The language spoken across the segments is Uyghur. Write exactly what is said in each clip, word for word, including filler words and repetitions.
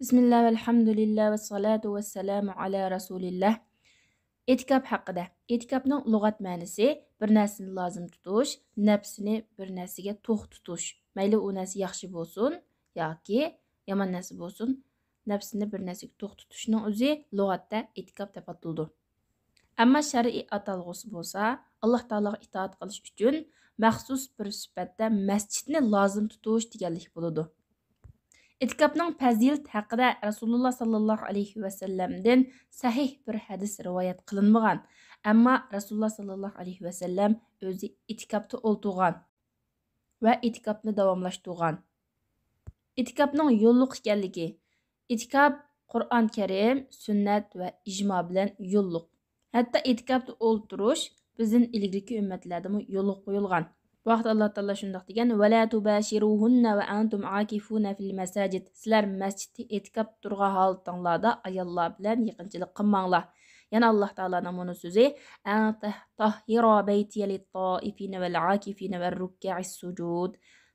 بىسمىللا ۋەلھەمدۇلىللا ۋەسسالاتۇ ۋەسسالامۇ ئالا رەسۇلىللا. ئېتىكاپ ھەققىدە. ئېتىكاپنىڭ لۇغەت مەنىسى بىر نەرسىنى لازىم تۇتۇش، نەپسىنى بىر نەرسىگە توختىتىش. مەيلى ئۇ نەرسە ياخشى بولسۇن ياكى يامان نەرسە بولسۇن، نەپسىنى بىر نەرسىگە توختىتىشنىڭ ئۆزى لۇغەتتە ئېتىكاپ دەپ ئاتىلىدۇ. ئەمما شەرئىي ئاتالغۇسى بولسا، ئاللا تائالاغا ئىتائەت قىلىش ئۈچۈن مەخسۇس بىر سۈپەتتە مەسچىتنى لازىم تۇتۇش دېگەنلىك بولىدۇ. ئېتىكاپنىڭ پەزىلىتى ھەققىدە رەسۇلۇللا ساللاللاھۇ ئەلەيھى ۋەسەللەمدىن سەھىھ بىر ھەدىس رىۋايەت قىلىنمىغان، ئەمما رەسۇلۇللا ساللاللاھۇ ئەلەيھى ۋەسەللەم ئۆزى ئېتىكاپتا ئولتۇرغان ۋە ئېتىكاپنى داۋاملاشتۇرغان. ئېتىكاپنىڭ يوللۇق ئىكەنلىكى. ئېتىكاپ قۇرئان كەرىم، سۈننەت ۋە ئىجما بىلەن يوللۇق. ھەتتا ئېتىكاپتا ئولتۇرۇش بىزدىن ئىلگىرىكى ئۈممەتلەردىمۇ يولغا قويۇلغان. بۇ ھەقتە ئاللا تائالا شۇنداق دېگەن، «ولا تباشروهن وأنتم عاكفون في المساجد.» سىلەر مەسچىتتە ئېتىكاپتا تۇرغان ھالىتىڭلاردا ئاياللار بىلەن يېقىنچىلىق قىلماڭلار. يەنە ئاللا تائالانىڭ مۇنۇ سۆزى، «أن طهر بيتي للطائفين والعاكفين والركع السجود.»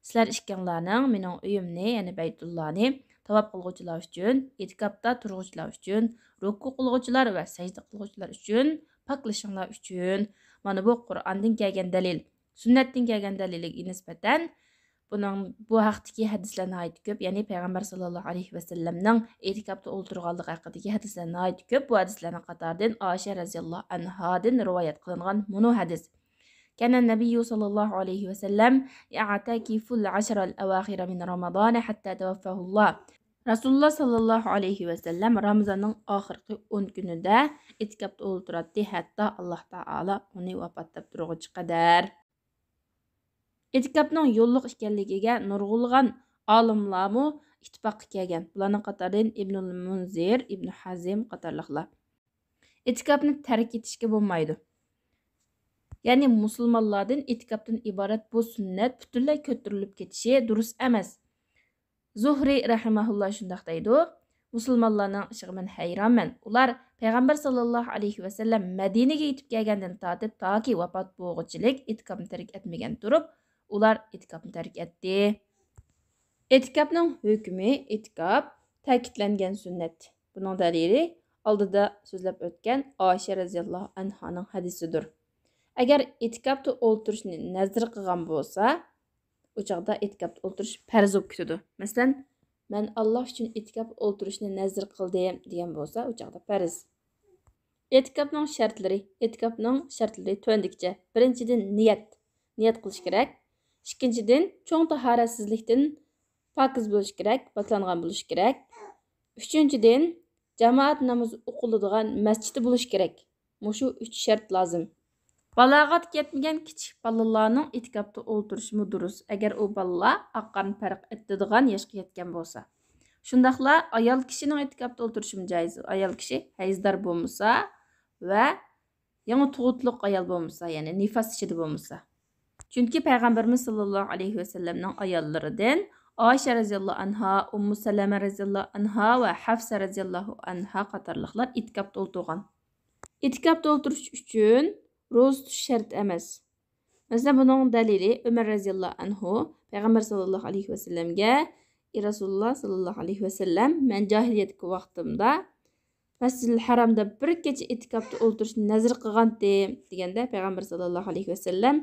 سىلەر ئىككىڭلارنىڭ مېنىڭ ئۆيۈمنى، يەنى بەيتۇللانى تاۋاپ قىلغۇچىلار ئۈچۈن، ئېتىكاپتا تۇرغۇچىلار ئۈچۈن، رۇكۇ قىلغۇچىلار ۋە سەجدە قىلغۇچىلار ئۈچۈن پاكلىشىڭلار ئۈچۈن. مانا بۇ قۇرئاندىن كەلگەن دەلىل. سۈننەتتىن كەلگەن دەلىلگە نىسبەتەن بۇنىڭ، بۇ ھەقتىكى ھەدىسلەر ناھايىتى كۆپ، يەنى پەيغەمبەر ساللاللاھۇ ئەلەيھى ۋەسەللەمنىڭ ئېتىكاپتا ئولتۇرغانلىقى ھەققىدىكى ھەدىسلەر ناھايىتى كۆپ. بۇ ھەدىسلەرنىڭ قاتارىدىن ئائىشە رەزىياللاھۇ ئەنھادىن رىۋايەت قىلىنغان مۇنۇ ھەدىس. كان النبي صلى الله عليه وسلم يعتكف العشر الأواخر من رمضان حتى توفاه الله. رەسۇلۇللا ساللاللاھۇ ئەلەيھى ۋەسەللەم رامىزاننىڭ ئاخىرقى ئون كۈنىدە ئېتىكاپتا ئولتۇراتتى، ھەتتا ئاللا تائالا ئۇنى ۋاپات تاپتۇرغۇچە قەدەر. ئېتىكاپنىڭ يوللۇق ئىكەنلىكىگە نۇرغۇنلىغان ئالىملارمۇ ئىتتىپاققا كەلگەن. بۇلارنىڭ قاتارىدىن ئىبنۇل مۇنزىر، ئىبنۇ ھەزم قاتارلىقلار. ئېتىكاپنى تەرك ئېتىشكە بولمايدۇ. يەنى مۇسۇلمانلاردىن ئېتىكاپتىن ئىبارەت بۇ سۈننەت پۈتۈنلەي كۆتۈرۈلۈپ كېتىشى دۇرۇس ئەمەس. زۇھرى رەھىمەھۇللا شۇنداق دەيدۇ، مۇسۇلمانلارنىڭ ئىشىغا مەن ھەيرانمەن. ئۇلار پەيغەمبەر ساللاللاھۇ ئەلەيھى ۋەسەللەم مەدىنىگە يېتىپ كەلگەندىن تارتىپ تاكى ۋاپات بولغۇچىلىك ئېتىكاپنى تەرك ئەتمىگەن تۇرۇپ، ئۇلار ئېتىكاپنى تەرك ئەتتى. ئېتىكاپنىڭ ھۆكمى، ئېتىكاپ تەكىتلەنگەن سۈننەت. بۇنىڭ دەلىلى ئالدىدا سۆزلەپ ئۆتكەن ئائىشە رەزىياللاھۇ ئەنھانىڭ ھەدىسىدۇر. ئەگەر ئېتىكاپتا ئولتۇرۇشنى نەزىر قىلغان بولسا، ئۇ چاغدا ئېتىكاپتا ئولتۇرۇش پەرز بولۇپ كېتىدۇ. مەسىلەن، «مەن ئاللا ئۈچۈن ئېتىكاپتا ئولتۇرۇشنى نەزىر قىلدىم» دېگەن بولسا، ئۇ چاغدا پەرز. ئېتىكاپنىڭ شەرتلىرى. ئېتىكاپنىڭ شەرتلىرى تۆۋەندىكىچە. بىرىنچىدىن، نىيەت. نىيەت قىلىش كېرەك. ئىككىنچىدىن، چوڭ تاھارەتسىزلىكتىن پاكىز بولۇش كېرەك، پاكلانغان بولۇش كېرەك. ئۈچىنچىدىن، جامائەت نامىزى ئوقۇلىدىغان مەسچىتتە بولۇش كېرەك. مۇشۇ ئۈچ شەرت لازىم. بالاغەتكە يەتمىگەن كىچىك بالىلارنىڭ ئېتىكاپتا ئولتۇرۇشىمۇ دۇرۇس، ئەگەر ئۇ بالىلار ئاق-قارىنى پەرق ئېتىدىغان ياشقا يەتكەن بولسا. شۇنداقلا ئايال كىشىنىڭ ئېتىكاپتا ئولتۇرۇشىمۇ جايىز، ئايال كىشى ھەيزدار بولمىسا ۋە يېڭى تۇغۇتلۇق ئايال بولمىسا، يەنى نىفاس ئىچىدە بولمىسا. چۈنكى پەيغەمبىرىمىز ساللاللاھۇ ئەلەيھى ۋەسەللەمنىڭ ئاياللىرىدىن ئائىشە رەزىياللاھۇ ئەنھا، ئۇممۇ سەلەمە رەزىياللاھۇ ئەنھا ۋە ھەفسە رەزىياللاھۇ ئەنھا قاتارلىقلار ئېتىكاپتا ئولتۇرغان. ئېتىكاپتا ئولتۇرۇش ئۈچۈن روزا تۇتۇش شەرت ئەمەس. مەسىلەن، بۇنىڭ دەلىلى ئۆمەر رەزىياللاھۇ ئەنھۇ پەيغەمبەر ساللاللاھۇ ئەلەيھى ۋەسەللەمگە، ئى رەسۇلۇللا ساللاللاھۇ ئەلەيھى ۋەسەللەم، مەن جاھىلىيەتتىكى ۋاقتىمدا مەسجىدىل ھەرامدا بىر كېچە ئېتىكاپتا ئولتۇرۇشنى نەزىر قىلغانتىم، دېگەندە پەيغەمبەر ساللاللاھۇ ئەلەيھى ۋەسەللەم،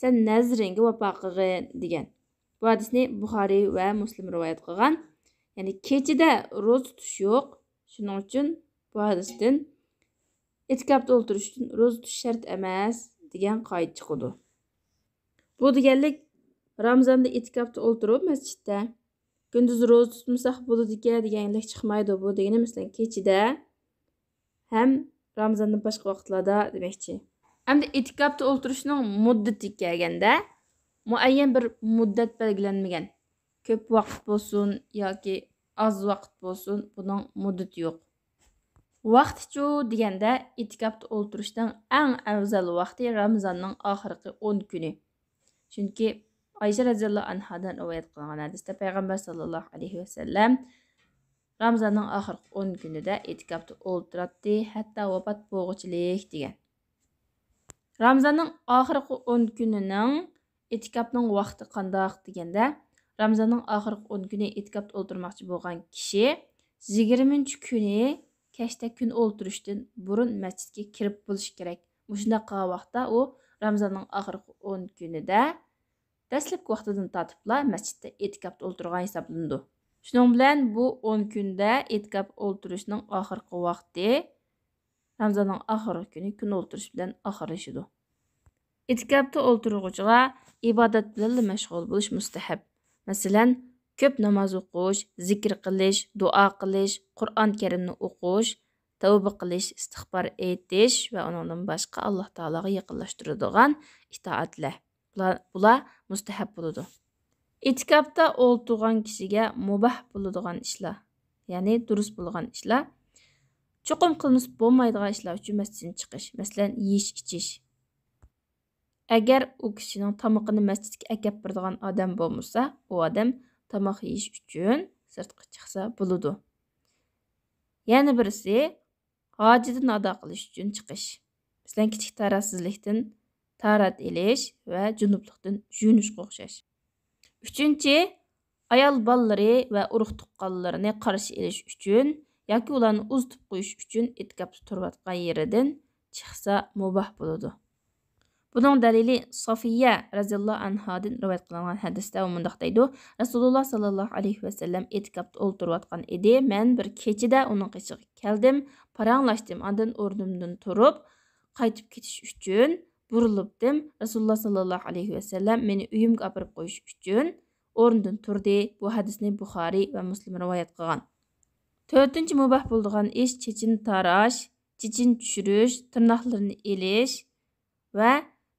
سەن نەزىرىڭگە ۋاپا قىلغىن، دېگەن. بۇ ھەدىسنى بۇخارىي ۋە مۇسلىم رىۋايەت قىلغان. يەنى كېچىدە روزا تۇتۇش يوق. شۇنىڭ ئۈچۈن بۇ ھەدىستىن ئېتىكاپتا ئولتۇرۇش ئۈچۈن روزا تۇتۇش شەرت ئەمەس، دېگەن قائىدە چىقىدۇ. بۇ دېگەنلىك، رامىزاندا ئېتىكاپتا ئولتۇرۇپ مەسچىتتە، كۈندۈز روزا تۇتمىساق بولىدىكەن دېگەنلىك چىقمايدۇ. بۇ دېگىنى، مەسىلەن، كېچىدە ھەم رامىزاندىن باشقا ۋاقىتلاردا دېمەكچى. ئەمدى ئېتىكاپتا ئولتۇرۇشنىڭ مۇددىتىگە كەلگەندە، مۇئەييەن بىر مۇددەت بەلگىلەنمىگەن. كۆپ ۋاقىت بولسۇن ياكى ئاز ۋاقىت بولسۇن، بۇنىڭ مۇددىتى يوق. ۋاقتىچۇ دېگەندە، ئېتىكاپتا ئولتۇرۇشنىڭ ئەڭ ئەۋزەل ۋاقتى رامىزاننىڭ ئاخىرقى ئون كۈنى. چۈنكى ئائىشە رەزىياللاھۇ ئەنھادىن رىۋايەت قىلىنغان ھەدىستە پەيغەمبەر ساللاللاھۇ ئەلەيھى ۋەسەللەم رامىزاننىڭ ئاخىرقى ئون كۈنىدە ئېتىكاپتا ئولتۇراتتى، ھەتتا ۋاپات بولغۇچىلىك دېگەن. رامىزاننىڭ ئاخىرقى ئون كۈنىنىڭ ئېتىكاپنىڭ ۋاقتى قانداق دېگەندە، رامىزاننىڭ ئاخىرقى ئون كۈنى ئېتىكاپتا ئولتۇرماقچى بولغان كىشى يىگىرمىنچى كۈنى كەچتە كۈن ئولتۇرۇشتىن بۇرۇن مەسچىتكە كىرىپ بولۇشى كېرەك. مۇشۇنداق قىلغان ۋاقىتتا ئۇ رامزاننىڭ ئاخىرقى ئون كۈنىدە دەسلەپكى ۋاقتىدىن تارتىپلا مەسچىتتە ئېتىكاپتا ئولتۇرغان ھېسابلىنىدۇ. شۇنىڭ بىلەن بۇ ئون كۈندە ئېتىكاپ ئولتۇرۇشنىڭ ئاخىرقى ۋاقتى رامزاننىڭ ئاخىرقى كۈنى كۈن ئولتۇرۇش بىلەن ئاخىرلىشىدۇ. ئېتىكاپتا ئولتۇرغۇچىغا ئىبادەت بىلەنلا مەشغۇل بولۇش مۇستەھەب. مەسىلەن، كۆپ ناماز ئوقۇش، زىكىر قىلىش، دۇئا قىلىش، قۇرئان كەرىمنى ئوقۇش، تەۋبە قىلىش، ئىستىغپار ئېيتىش ۋە ئۇنىڭدىن باشقا ئاللاھ تائالاغا يېقىنلاشتۇرىدىغان ئىتائەتلەر. بۇلار، بۇلار مۇستەھەب بولىدۇ. ئېتىكاپتا ئولتۇرغان كىشىگە مۇباھ بولىدىغان ئىشلار، يەنى دۇرۇس بولغان ئىشلار، چوقۇم قىلمىسا بولمايدىغان ئىشلار ئۈچۈن مەسچىتتىن چىقىش. مەسىلەن، يېيىش، ئىچىش. ئەگەر ئۇ كىشىنىڭ تامىقىنى مەسچىتكە ئەكەپ بېرىدىغان ئادەم بولمىسا، ئۇ ئادەم تاماق يېيىش ئۈچۈن سىرتقا چىقسا بولىدۇ. يەنە بىرسى، ھاجىتىنى ئادا قىلىش ئۈچۈن چىقىش. مەسىلەن، كىچىك تاھارەتسىزلىكتىن تاھارەت ئېلىش ۋە جۇنۇپلۇقتىن يۇيۇنۇشقا ئوخشاش. ئۈچىنچى، ئايال بالىلىرى ۋە ئۇرۇق تۇغقانلىرىنى قارشى ئېلىش ئۈچۈن ياكى ئۇلارنى ئۇزىتىپ قويۇش ئۈچۈن ئېتىكاپتا تۇرۇۋاتقان يېرىدىن چىقسا مۇباھ بولىدۇ. بۇنىڭ دەلىلى سافىيە رەزىياللاھۇ ئەنھادىن رىۋايەت قىلىنغان ھەدىستە ئۇ مۇنداق دەيدۇ: رەسۇلۇللاھ ساللاللاھۇ ئەلەيھى ۋەسەللەم ئېتىكاپتا ئولتۇرۇۋاتقان ئىدى. مەن بىر كېچىدە ئۇنىڭ قېشىغا كەلدىم، پاراڭلاشتىم. ئاندىن ئورنۇمدىن تۇرۇپ، قايتىپ كېتىش ئۈچۈن بۇرۇلۇپتىم. رەسۇلۇللاھ ساللاللاھۇ ئەلەيھى ۋەسەللەم مېنى ئۆيۈمگە ئاپىرىپ قويۇش ئۈچۈن ئورنىدىن تۇردى. بۇ ھەدىسنى بۇخارىي ۋە مۇسلىم رىۋايەت قىلغان. تۆتىنچى مۇباھ بولىدىغان ئىش چېچىنى تاراش، چېچىنى چۈشۈرۈش، تىرناقلىرىنى ئېلىش ۋە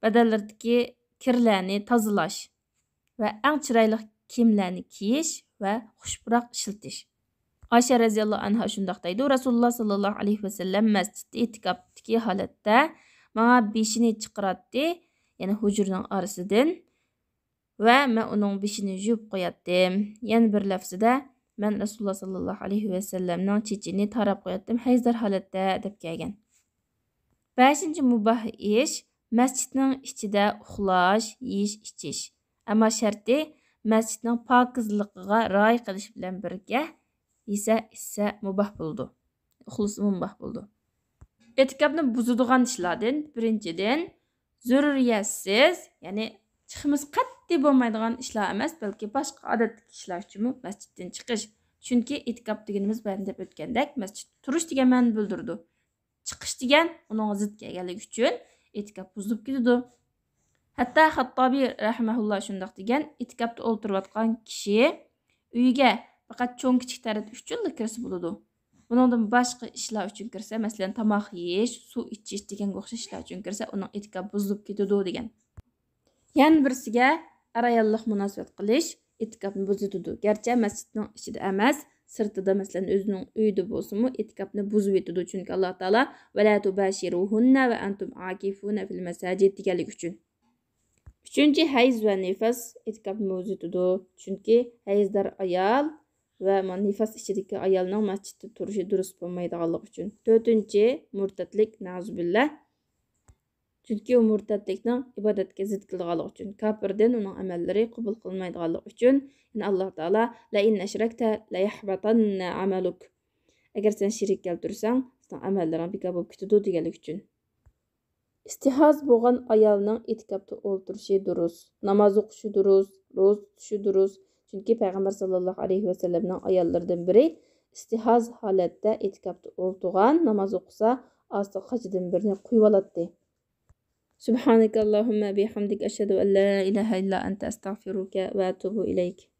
بەدەنلىرىدىكى كىرلەرنى تازىلاش ۋە ئەڭ چىرايلىق كىيىملەرنى كىيىش ۋە خۇش پۇراق ئىشلىتىش. ئائىشە رەزىياللاھۇ ئەنھا شۇنداق دەيدۇ: رەسۇلۇللاھ ساللاللاھۇ ئەلەيھى ۋەسەللەم مەسچىتتە ئېتىكاپتىكى ھالەتتە ماڭا بېشىنى چىقىراتتى، يەنى ھۇجرىنىڭ ئارىسىدىن، ۋە مەن ئۇنىڭ بېشىنى يۇيۇپ قوياتتىم. يەنە بىر لەفزىدە، مەن رەسۇلۇللاھ ساللاللاھۇ ئەلەيھى ۋەسەللەمنىڭ چېچىنى تاراپ قوياتتىم، ھەيزدار ھالەتتە، دەپ كەلگەن. بەشىنچى مۇباھ ئىش، مەسچىتنىڭ ئىچىدە ئۇخلاش، يېيىش، ئىچىش. ئەمما شەرتى، مەسچىتنىڭ پاكىزلىقىغا رىئايە قىلىش بىلەن بىرگە، يېسە، ئىچسە مۇباھ بولىدۇ. ئۇخلىسىمۇ مۇباھ بولىدۇ. ئېتىكاپنى بۇزىدىغان ئىشلاردىن، بىرىنچىدىن، زۆرۈرىيەتسىز، يەنى چىقمىسا قەتئىي بولمايدىغان ئىشلار ئەمەس، بەلكى باشقا ئادەتتىكى ئىشلار ئۈچۈنمۇ مەسچىتتىن چىقىش. چۈنكى ئېتىكاپ دېگىنىمىز بايىن دەپ ئۆتكەندەك، مەسچىتتە تۇرۇش دېگەن مەنىنى بىلدۈرىدۇ. چىقىش دېگەن ئۇنىڭغا زىت كەلگەنلىكى ئۈچۈن ئېتىكاپ بۇزۇلۇپ كېتىدۇ. ھەتتا خەتتابى رەھىمەھۇللا شۇنداق دېگەن: ئېتىكاپتا ئولتۇرۇۋاتقان كىشى ئۆيىگە پەقەت چوڭ كىچىك تەرەت ئۈچۈنلا كىرسە بولىدۇ. بۇنىڭدىن باشقا ئىشلار ئۈچۈن كىرسە، مەسىلەن، تاماق يېيىش، سۇ ئىچىش دېگەنگە ئوخشاش ئىشلار ئۈچۈن كىرسە، ئۇنىڭ ئېتىكاپى بۇزۇلۇپ كېتىدۇ، دېگەن. يەنە بىرسىگە، ئەر-ئاياللىق مۇناسىۋەت قىلىش ئېتىكاپنى بۇزۇۋېتىدۇ. گەرچە مەسچىتنىڭ ئىچىدە ئەمەس، سىرتىدا، مەسىلەن، ئۆزىنىڭ ئۆيىدە بولسىمۇ، ئېتىكاپنى بۇزۇۋېتىدۇ. چۈنكى ئاللاھ تائالا: «ۋەلا تۇباشىرۇھۇننە ۋە ئەنتۇم ئاكىفۇنە فىل مەساجىد» دېگەنلىكى ئۈچۈن. ئۈچىنچى، ھەيز ۋە نىفاس ئېتىكاپنى بۇزۇۋېتىدۇ. چۈنكى ھەيزدار ئايال ۋە ما-، نىفاس ئىچىدىكى ئايالنىڭ مەسچىتتە تۇرۇشى دۇرۇس بولمايدىغانلىقى ئۈچۈن. تۆتىنچى، مۇرتەتلىك، نەئۇزۇبىللا. چۈنكى ئۇ مۇرتەتلىكنىڭ ئىبادەتكە زىت كېلىدىغانلىقى ئۈچۈن، كاپىردىن ئۇنىڭ ئەمەللىرى قوبۇل قىلىنمايدىغانلىقى ئۈچۈن، يەنى ئاللاھ تائالا: «لەئىن ئەشرەكتە لەيەھبەتەننە ئەمەلۇك.» ئەگەر سەن شېرىك كەلتۈرسەڭ، سېنىڭ ئەمەللىرىڭ بىكار بولۇپ كېتىدۇ، دېگەنلىكى ئۈچۈن. ئىستىھاز بولغان ئايالنىڭ ئېتىكاپتا ئولتۇرۇشى دۇرۇس، ناماز ئوقۇشى دۇرۇس، روزا تۇتۇشى دۇرۇس. چۈنكى پەيغەمبەر ساللاللاھۇ ئەلەيھى ۋەسەللەمنىڭ ئاياللىرىدىن بىرى ئىستىھاز ھالەتتە ئېتىكاپتا ئولتۇرغان، ناماز ئوقۇسا، ئاستىغا قاچىدىن بىرنى قويۇۋالاتتى. سبحانك اللهم بحمدك، أشهد أن لا إله إلا أنت، أستغفرك وأتوب إليك.